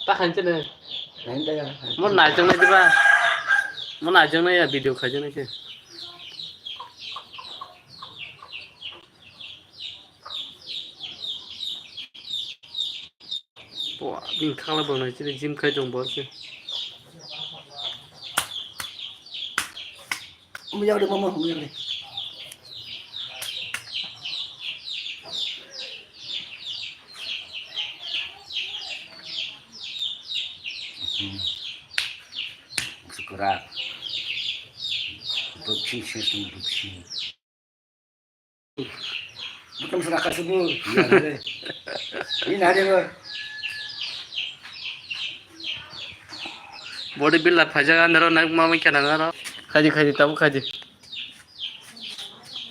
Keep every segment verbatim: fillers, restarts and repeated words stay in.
Ta khainchene. Khain ta ya. Mo naijaknai diba? Mo naijaknai ya, video khaijaknai khe. Bo bini thangla bo nai chini gym khai tong bo se. Mujak de mama, mujak de. Sukura. Boxing system boxing. Bukan seraka sebut. Iya, iya. Ini ada apa? Body builder phaijak andaro nak mama kena naro. Khaji khaji tabu khaji.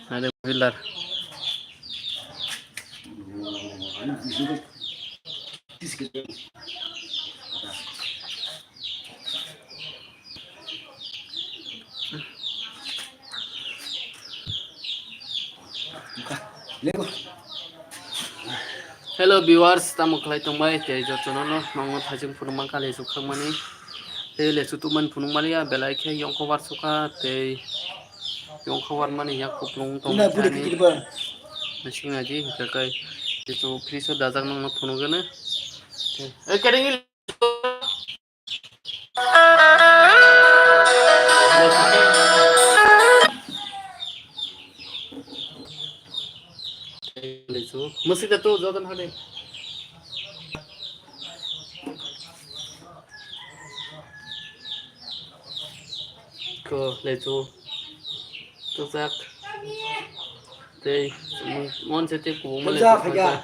Ada builder. Hello viewers, tamo khlai tongbai tei jotono no nongo thajing phunukma kha lesu khangmani. Tei lesu tumani phunukmani ya belai khe yongkho warsukha tei yongkho warmani yak kuplung tong. Ina budi jani. Kikirba. Nasing naji hingkha kai lesu freezer dajak nangno phunukgwno. Tei, eh, kedeng. Lechu. Musik da tu jodan hade. Ko lechu. Tujak. Tei mon se te ku mo lechu. Tujak, tujak.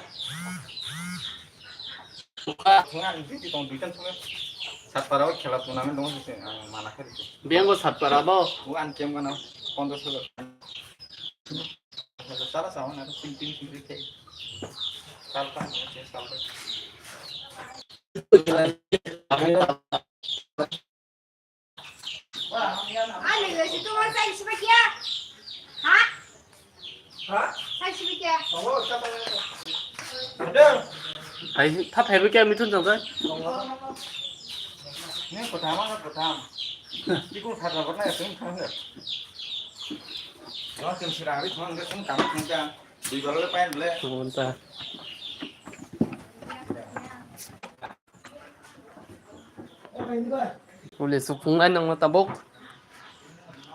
Wah, ang titi tong duitan sore. Satpara o khela tournament dong sese, ang mana khe rikhe. Biang bo Satpara bo? O ang kem gana, pondro sore. Sara sawan, ang tin tin sore khe. Salpa, salpa. Hai, tha phaibo kya mithun jang jai? Ni kotham, ang kotham. Ikung thar rabar na, ikung thar rabar. Yang tim sirang ri thang, ikung kam thang kya. Dui balok le pain ble. Bonta. Ule supung ai nang tabok.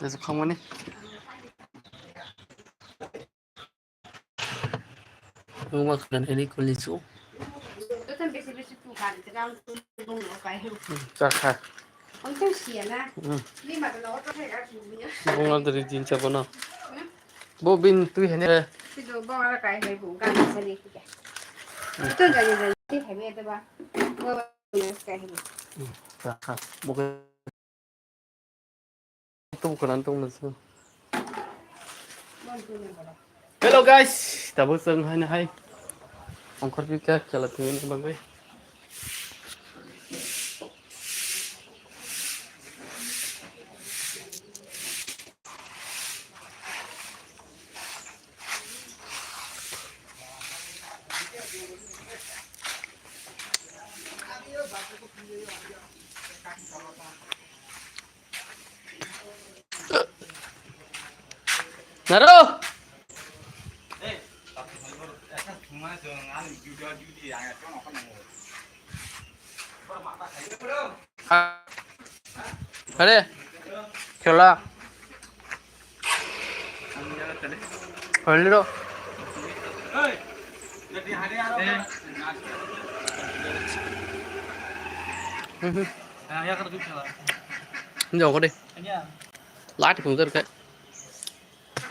Ule supung mani. Nungma kan ini kulisu. Kakha. Hmm. Bunga dari jinsa bono. Bo bin tui hene. Kakha. Bo. Tung khna tung nasi. Hello guys, tabuk chwng haino hai ongkhor pika kela thwngwi bagwi. Naro. Are, khela. Hello. Jauh kau deh. Lati phung jar kai.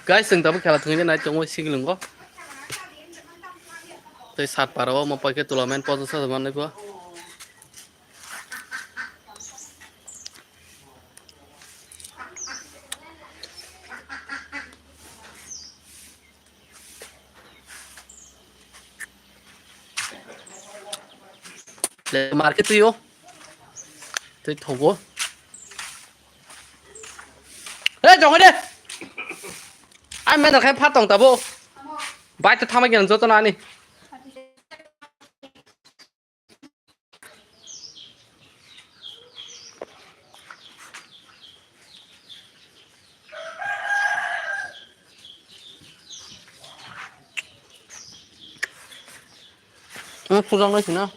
Guys, chwng tabuk khela thwngwi nai tongo siglwngo. Tei sat para o mo paikhe tournament pochos hajar manwi pho. Le market tuyo. Tei thogo. Hey, jongoi de. Ai meda khai pha tong tabo. Bai ta thama gyan joto nani. Ang puja wnglaisina.